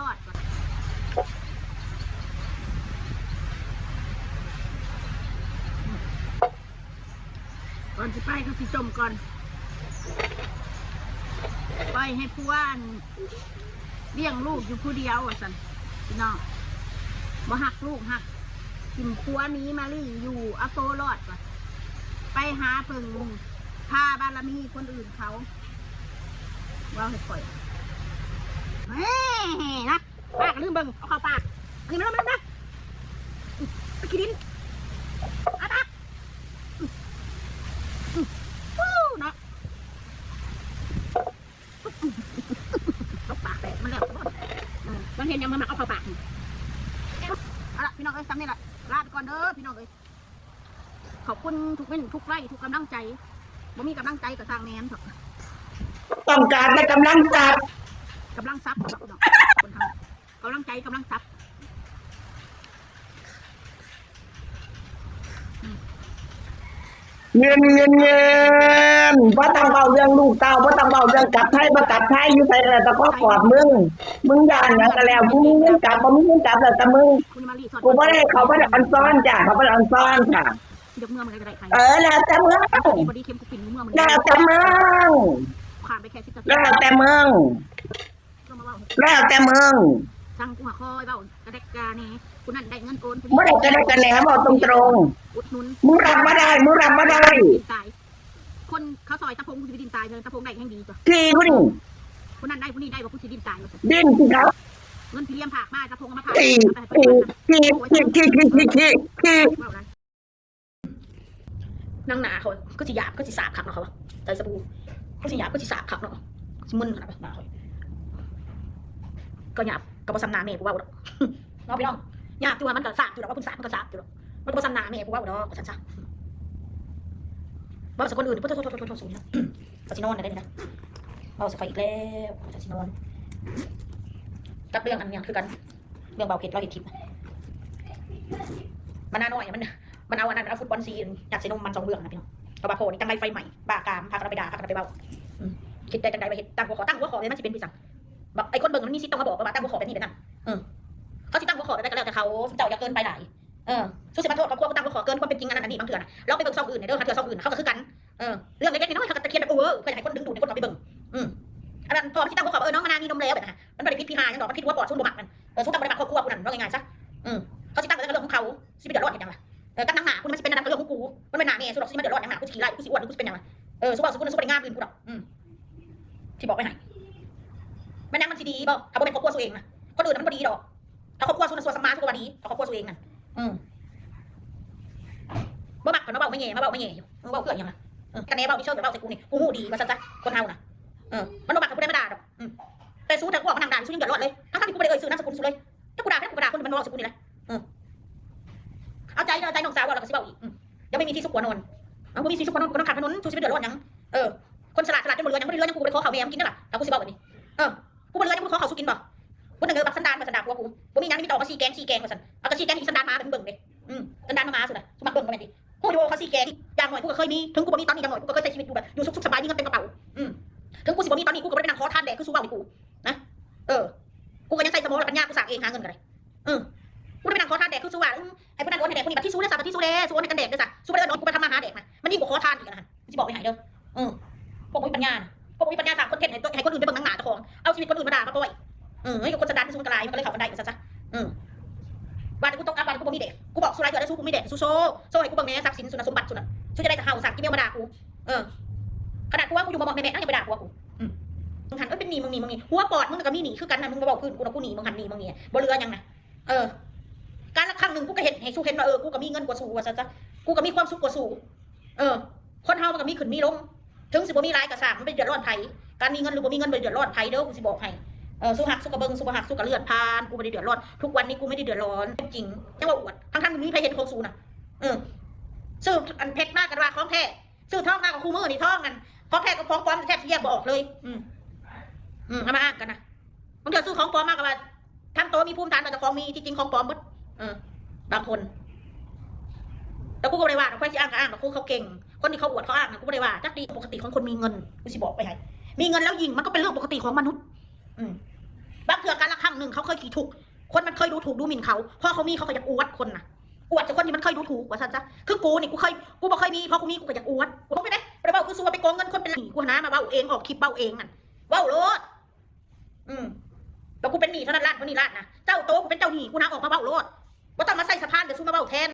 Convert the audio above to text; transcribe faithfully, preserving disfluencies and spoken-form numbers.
รอดก่อน ก่อนสิไปก็สิจมก่อน ปล่อยให้ผัวอันเลี้ยงลูกอยู่ผู้เดียวว่าซั่น พี่น้อง บ่ฮักลูกฮัก ถิ่มผัวหนีมาลีอยู่ เอาตัวรอดก่อน ไปหาเพิ่งพาบารมีคนอื่นเขา เว้าให้ข่อย แหม นะ ปากลืมเบิ่ง เอาเข้าปาก อันนี้มันมันนะ ไปขี้ดิน เอาปาก อู้ เนาะ ตบปากแตกมันแล้ว อืม มันเห็นยังมันมักเอาเข้าปากนี่ เอาละพี่น้องเอ้ย ซ้ำนี่ละ ลาไปก่อนเด้อพี่น้องเอ้ย ขอบคุณทุกเม้นทุกไลค์ทุกกำลังใจ บ่มีกำลังใจก็สร้างแม่นเถาะ ต้องการแต่กำลังทรัพย์ กำลังทรัพย์เนาะพี่น้อง คนเฮากำลังใจกำลังทรัพย์ เงินเงินเงินบ่ต้องเว้าเรื่องลูกเต้าบ่ต้องเว้าเรื่องกลับไทยบ่กลับไทยอยู่ไสก็แล้วแต่ขอกอดมึง มึงย่านหยังก็แล้ว มึงมีเงินกลับบ่มีเงินกลับแล้วแต่มึง คุณมาลีสอน กูบ่ได้เขาบ่ได้อันซ้อนจ้ะ เขาบ่ได้อันซ้อนจ้ะ ยกเมือมันก็ได้ใคร เออ แล้วแต่มึง พอดีเข็มกูปิ่นเมือมัน แล้วแต่มึง ข้ามไปแค่สิบนาที แล้วแต่มึง ก็มาเว้า แล้วแต่มึง สั่งกูหาคอยเว้ากระแดกกาแหน่ ผู้นั้นได้เงินโอน บ่ได้กระแดกกระแหน่ เว้าตรงๆ อุดหนุน มึงรับบ่ได้ มึงรับบ่ได้ ตาย คนเขาซอยตะพงกูสิไปดินตายเลย ตะพงได้แห่งดีจ้ะ ที่ผู้นี่ ผู้นั้นได้ผู้นี้ได้ว่ากูสิดินตายว่าซั่น ดิ้นที่เขา เงินพี่เลี้ยงฝากมาตะพงเอามาฝาก ที่ เอาไปให้ ที่ เพิ่น ที่ที่ที่ที่ที่ที่ ว่าอะไร นางหนาเขาคือสิหยาบคือสิสาบคักเนาะเขาว่าใจสบู่คือสิหยาบคือสิสาบคักเนาะสิมึนขนาดหนาเขาก็หยาบก็บ่ซ้ำหน้าแม่ผู้เว้าดอก เนาะพี่น้องหยาบจั่วมันก็สาบอยู่ดอกว่าเพิ่นสาบมันก็สาบอยู่ดอกมันก็บ่ซ้ำหน้าแม่ผู้เว้าดอกว่าซั่นซะ เว้าใส่คนอื่น โทษ โทษ โทษ โทษ โทษ สูงเนี่ย ก็สินอนได้นะ เว้าใส่ข้อยอีกแล้ว ก็สินอน กับเรื่องอันเนี้ยคือกัน เรื่องเบาเพชรเราเห็นคลิป มันหน้าน้อยอะมัน มันเอาอันนั้น เอาฟุตบอลซียัดใส่นมมันสองเบื้องนะพี่น้อง ก็ว่าพ่อนี่ตั้งไรไฟใหม่ บ้ากาม พากันเอาไปด่า พากันเอาไปเว้า อืม คิดได้จังใดว่าเฮ็ด ตั้งหัวข้อ ตั้งหัวข้อเลยมันสิเป็นพี่สัง บอกไอ้คนเบิ่งมันมีสิทธิ์ต้องมาบอกว่าตั้งหัวข้อแบบนี้แบบนั้น เออ เขาสิตั้งหัวข้อแบบใดก็แล้วแต่เขา เจ้าอย่าเกินไปหลาย เออ สู้สิมาโทษครอบครัวผู้ตั้งหัวข้อเกินความเป็นจริงอันนั้นอันนี้บางเทื่อนะ ลองไปเบิ่งช่องอื่นเนี่ยเด้อ หาเทื่อช่องอื่นเขาก็คือกัน เออ เรื่องเล็กๆน้อยๆเขาก็ตะเคียนแบบ โอ้เออ เพื่ออยากให้คนดึงดูดให้คนเข้าไปเบิ่ง อืม อันนั้นพอมันสิตั้งหัวข้อว่า เออ น้องมะนาวมีนมแล้วแบบนั้นนะ มันบ่ได้ผิดพิหารหยังดอก มันผิดหัวปอดซุนบ่มักนั่น เออ ซุตั้งบ่ได้มักครอบครัวผู้นั้น เว้าง่ายๆซะ อืม เขาสิตั้งแล้วก็เรื่องของเขา สิไปเดือดร้อนเฮ็ดหยังล่ะ เออ กับนางหน้าผู้นี้มันสิเป็นอันนั้นก็เรื่องของกู มันเป็นหน้าแม่ ซุดอก สิมาเดือดร้อนหยัง หน้ากูสิขี้ไล่ กูสิอ้วน กูสิเป็นหยังล่ะ เออ ซุเว้าซุกู ซุบ่ได้งามอื่นกูดอก อืม สิบอกไว้ให้ แม่นางมันสิดีบ่ ถ้าบ่แม่นครอบครัวซุเองนะ คนอื่นน่ะมันบ่ดีดอก ถ้าครอบครัวซุนะ ซัวสมาซุก็ว่าดี ถ้าครอบครัวซุเองน่ะ อืม บ่มักเพิ่นมาเว้าแม่แย่ มาเว้าแม่แย่อยู่ มึงเว้าเพื่อหยังล่ะ เออ กันแน่เว้าอีเชิงเดี๋ยวเว้าใส่กูนี่ กูฮู้ดีว่าซั่นซะ คนเฮาน่ะ เออ มันบ่มักให้ผู้ใดมาด่าดอก อืม แต่ซุถ้ากูออกมานางด่านี่ ซุยังเดือดร้อนเลย ทั้งๆที่กูบ่ได้เอ่ยชื่อนามสกุลซุเลย แต่กูด่าไปแล้วกูก็ด่าคนที่มันมาเว้าใส่กูนี่แหละ เออ เอาใจเด้อ เอาใจน้องสาวเว้าแล้วก็สิเว้าอีก อืม เดี๋ยวไม่มีที่ซุกหัวนอน เอา บ่มีที่ซุกหัวนอน กูก็นอนข้างถนน ซุสิไปเดือดร้อนหยัง เออ คนฉลาดฉลาดจนบ่เหลือหยัง บ่ได้เหลือหยัง กูบ่ได้ขอข้าวแม่มันกินนั่นล่ะ ถ้ากูสิเว้าแบบนี้ เออ กูบ่เหลือหยัง กูขอข้าวซุกินบ่ บ่ได้เงยบักสันดานมาสันดานผัวกู บ่มีหยัง มีแต่ออกมาซี้แกง ซี้แงว่าซั่น เอาก็ซี้แกงอีสันดานหมาเป็นเบิ่งเด้ อืม สันดานหมาๆ ซุน่ะ ซุมักเบิ่งบ่แม่นติ ฮู้อยู่ว่าเขาซี้แกง อย่างน้อยกูก็เคยมี ถึงกูบ่มีตอนนี้ อย่างน้อยกูก็เคยใช้ชีวิตอยู่แบบ อยู่สุขๆ สบาย มีเงินเต็มกระเป๋า อืม ถึงกูสิบ่มีตอนนี้ กูก็บ่ได้ไปนั่งขอทานแดกคือซุเว้านี่กู นะ เออ กูก็ยังใช้สมองและปัญญากูสร้างเอง หาเงินก็ได้ เออ กูได้ไปนั่งขอทานแดกคือซุว่า อืม ให้ผู้นั้นโอนให้แดกผู้นี้ บัดที่ซุแล้วซะ บัดที่ซุแล้ว ซุโอนให้กันแดกเด้อซะ ซุบ่ได้เอิ้นกูไปทำมาหาแดกนะ มันยิ่งกว่าขอทานอีกนะ สิบอกไว้ให้เด้อ เออ พวกบ่มีปัญญานะ พวกบ่มีปัญญาสร้างคอนเทนต์ให้ตัว ให้คนอื่นไปเบิ่งหนังหน้าเจ้าของ เอาชีวิตคนอื่นมาด่ามาก้อย เออ ไอ้คนสนดานที่ซุมันก็หลาย มันก็เลยเข้ากันได้ว่าซั่นซะ เออ ว่าแต่กูตกอับ ว่าแต่กูบ่มีแดก กูบอกซุหลายเทื่อแล้ว ซุกูมีแดก ซุโชว์ โชว์ให้กูเบิ่งแหน่ ทรัพย์สินซุนะ สมบัติซุนะ ซุจะได้แต่เห่าสั่ง กินแมวมาด่ากู เออ ขนาดผัวกูอยู่บ่เหมาะแม่ๆ นั่นยังไปด่าผัวกู อืม มึงหัน เอ้ย เป็นหนี้ มึงหนี้ มึงหนี้ หัวปอดมึงน่ะก็มีหนี้คือกันนะ มึงมาเว้าพื้นกูนะ กูหนี้ มึงหันหนี้ มึงนี่ บ่เหลือหยังนะ เออ กาลครั้งหนึ่งกูก็เฮ็ดให้ซุเห็นว่า เออ กูก็มีเงินกว่าซุว่าซั่นซะ กูก็มีความสุขกว่าซุ เออ คนเฮามันก็มีขึ้นมีลง ถึงสิบ่มีหลายก็ซ่าง มันบ่ได้เดือดร้อนไผ การมีเงินหรือบ่มีเงินบ่ได้เดือดร้อนไผเด้อ กูสิบอกให้ เออ ซุฮักซุก็เบิ่ง ซุบ่ฮักซุก็เลื่อนผ่าน กูบ่ได้เดือดร้อน ทุกวันนี้กูไม่ได้เดือดร้อน จริง จั่งว่าอวด ทั้งๆ บ่มีไผเห็นของซุนะ เออ ซื้ออันเพชรมาก็ว่าของแท้ ซื้อทองมาก็คู่มื้อนี่ทองนั่น ของแท้กับของปลอมแทบสิแยกบ่ออกเลย อืม อืม เอามาอ้างกันนะ บางเทื่อซื้อของปลอมมาก็ว่า ทั้งโตมีภูมิฐานว่าเจ้าของมี ที่จริงของปลอมเบิด เออ บางคน แต่กูก็บ่ได้ว่าดอก ใครสิอ้างก็อ้างดอก คือเขาเก่ง คนที่เขาอวดเขาอ้างน่ะ กูบ่ได้ว่าจักดี ปกติของคนมีเงิน กูสิบอกไว้ให้ มีเงินแล้วหยิ่ง มันก็เป็นเรื่องปกติของมนุษย์ อืม บางเทื่อการละครั้ง หนึ่งเขาเคยขี้ถูกข์ คนมันเคยดูถูกดูหมิ่นเขา พอเขามีเขาก็อยากอวดคนน่ะ อวดแต่คนที่มันเคยดูถูก ว่าซั่นซะ คือกูนี่กูเคย กูบ่เคยมี พอกูมีกูก็อยากอวด กูไปเด้ บ่ได้เว้าคือสู้ว่าไปโกงเงินคนเป็นหนี้ กูหามาเว้าเอง ออกคลิปเว้าเองนั่น เว้าโลด อืม แล้วกูเป็นหนี้เท่านั้นล้าน เท่านี้ล้านนะ เจ้าโตกูเป็นเจ้าหนี้ กูหาออกมาเว้าโลด บ่ต้องมาใส่สะพาน เดี๋ยวสู้มาเว้าแทน